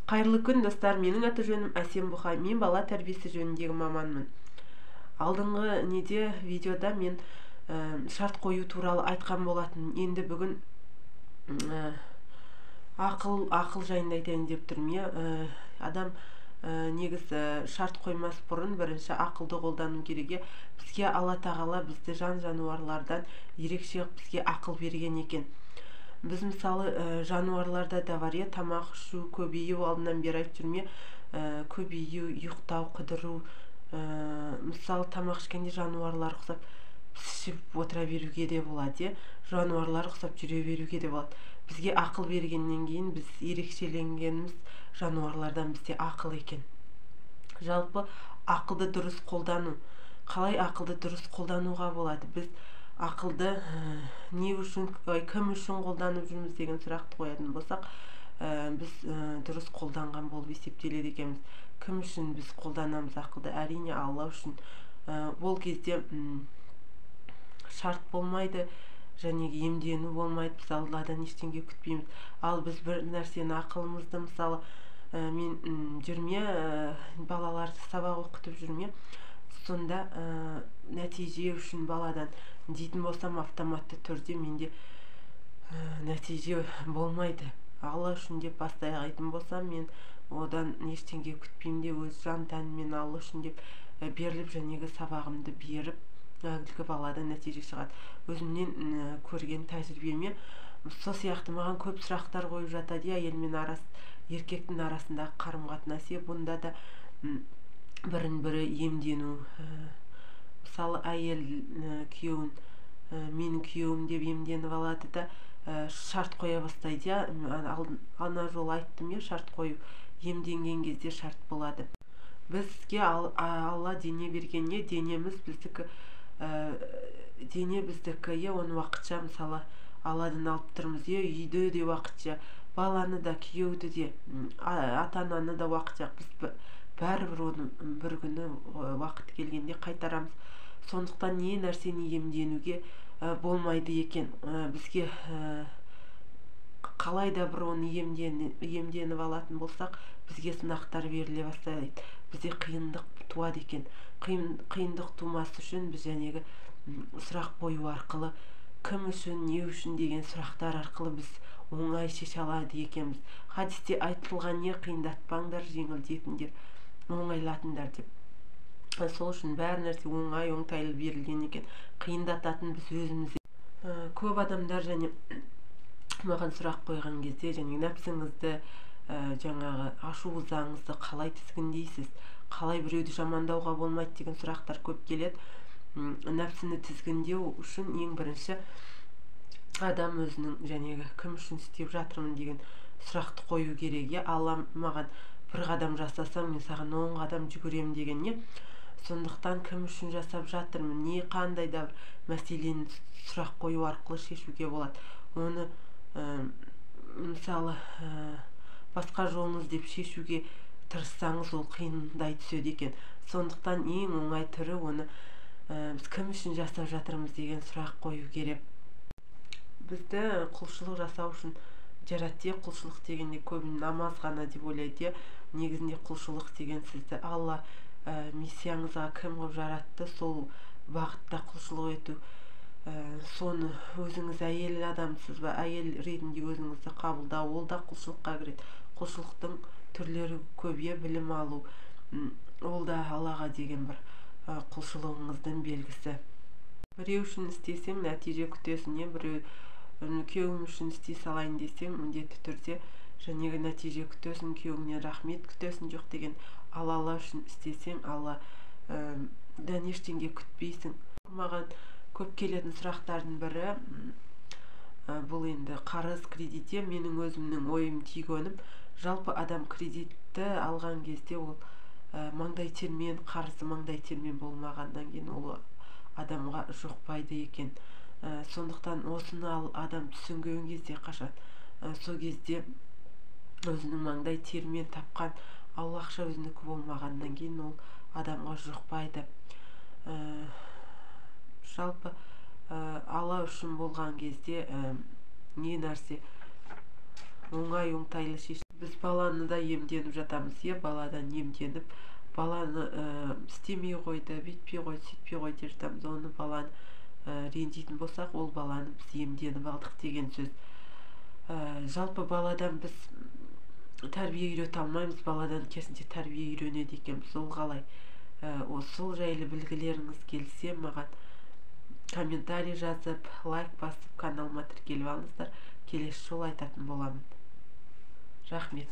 Қайырлы күн, достар! Менің аты жөнім Әсем Бұқай. Мен бала тәрбиесі жөніндегі маманмын. Алдыңғы неде видеода мен шарт қою туралы айтқан болатын. Енді бүгін ақыл жайында айтайын деп тұрмын, иә. Адам негізі шарт қоймас бұрын бірінші ақылды қолдану керек. Бізге Алла Тағала бізді жан жануарлардан ерекше қылып бізге ақыл берген екен. Біз, мысалы, жануарларда да бар, иә, тамақ ішу, көбею, алдынан бері айтып жүрмін, иә, көбею, ұйықтау, қыдыру. Мысалы, тамақ ішкенде жануарлар ұқсап ішіп отыра беруге де болады, иә, жануарлар ұқсап жүре беруге де болады. Бізге ақыл бергеннен кейін біз ерекшеленгеніміз жануарлардан бізде ақыл екен. Жалпы, ақылды дұрыс қолдану. Қалай ақылды дұрыс қолдануға болады? Біз ақылды не үшін, кім үшін қолданып жүрміз деген сұрақты қоятын болсақ, біз дұрыс қолданған болып есептеледі екенбіз. Кім үшін біз қолданамыз ақылды? Әрине, Алла үшін. Ол кезде шарт болмайды және иемдену болмайды, біз Алладан ештеңе күтпейміз. Ал біз бір нәрсені, ақылымызды, мысалы, мен жүрме, балаларды сабақ оқытып жүрме, сонда нәтиже үшін баладан дейтін болсам, автоматты түрде менде нәтиже болмайды. Алла үшін деп бастайтын болсам, мен одан ештеңе күтпеймін де, өз жан тәніммен Алла үшін деп беріліп, жәнегі сабағымды беріп, әлгі баладан нәтиже шығады. Өзімнен көрген тәжірибеме сол сияқты. Маған көп сұрақтар қойып жатады, иә, әйел мен еркектің арасындағы қарым қатынас, иә. Бұнда да бірін бірі иемдену. Мысалы, әйел күйеуін менің күйеуім деп иемденіп алады да, шарт қоя бастайды, иә. Ана жолы айттым, иә, шарт қою, иемденген кезде шарт болады. Бізге Алла дене бергенне, денеміз біздікі, дене біздікі, иә, оны уақытша, мысалы, Алладан алып тұрмыз, иә. Үйді де уақытша, баланы да, күйеуді де, ата ананы да уақытша. Біз бәрібір оны бір күні уақыт келгенде қайтарамыз. Сондықтан не нәрсені иемденуге болмайды екен. Бізге қалай да бір оны иемденіп алатын болсақ, бізге сынақтар беріле бастайды, бізде қиындық туады екен. Қиындық тумас үшін біз жәнегі сұрақ қою арқылы, кім үшін, не үшін деген сұрақтар арқылы біз оңай шеше алады екенбіз. Хадисте айтылған не: «Қиындатпаңдар, жеңілдетіңдер, оңайлатыңдар», – деп. Сол үшін бәр нәрсе оңай, оңтайлы берілген екен, қиындататын біз өзіміз. Көп адамдар және маған сұрақ қойған кезде және нәпсіңізді, жаңағы ашу ызаңызды қалай тізгіндейсіз, қалай біреуді жамандауға болмайды деген сұрақтар көп келеді. Нәпсіні тізгіндеу үшін ең бірінші адам өзінің жәнегі кім үшін істеп жатырмын деген сұрақты қою керек, иә. Алла маған бір қадам жасасаң, мен саған 10 қадам жүгіремін деген, не. Сондықтан кім үшін жасап жатырмын, не қандай да бір мәселені сұрақ қою арқылы шешуге болады оны. Мысалы, басқа жолын іздеп шешуге тырыссаңыз, ол қиындай түседі екен. Сондықтан ең оңай түрі оны біз кім үшін жасап жатырмыз деген сұрақ қою керек. Бізді құлшылық жасау үшін жаратты. Құлшылық дегенде көбіне намаз ғана деп ойлайды, иә. Негізінде құлшылық деген сізді Алла миссияңызға кім қылып жаратты, сол бағытта құлшылық ету. Соны өзіңіз әйел адамсыз ба, әйел ретінде өзіңізді қабылдау, ол да құлшылыққа кіреді. Құлшылықтың түрлері көп, иә. Білім алу, ол да Аллаға деген бір құлшылығыңыздың белгісі. Біреу үшін істесең, нәтиже күтесің, иә. Біреу, күйеуім үшін істей салайын десең, міндетті түрде жәнегі нәтиже күтесің, күйеуіңнен рахмет күтесің, жоқ деген. Ал Алла үшін істесең, Алладан ештеңе күтпейсің. Маған көп келетін сұрақтардың бірі бұл енді қарыз, кредит. Менің өзімнің ойым, түйгенім, жалпы адам кредитті алған кезде ол маңдай термен, қарызы маңдай термен болмағаннан кейін, ол адамға жұқпайды екен. Сондықтан осыны ал адам түсінген кезде, қашан сол кезде өзінің маңдай терімен тапқан ал ақша өзінікі болмағаннан кейін, ол адамға жұқпайды. Жалпы, Алла үшін болған кезде не нәрсе оңай, оңтайлы шеш. Біз баланы да иемденіп жатамыз, иә, баладан иемденіп, баланы істемей қойды, бүйтпей қойды, сөйтпей қойды деп жатамыз. Оны баланы ренжитін болсақ, ол баланы біз иемденіп алдық деген сөз. Жалпы баладан біз тәрбие үйрете алмаймыз, баладан керісінше тәрбие үйренеді екенбіз. Ол қалай? Сол жайлы білгілеріңіз келсе, маған комментарий жазып, лайк басып, каналыма тіркеліп алыңыздар. Келесі жолы айтатын боламын. Рахмет.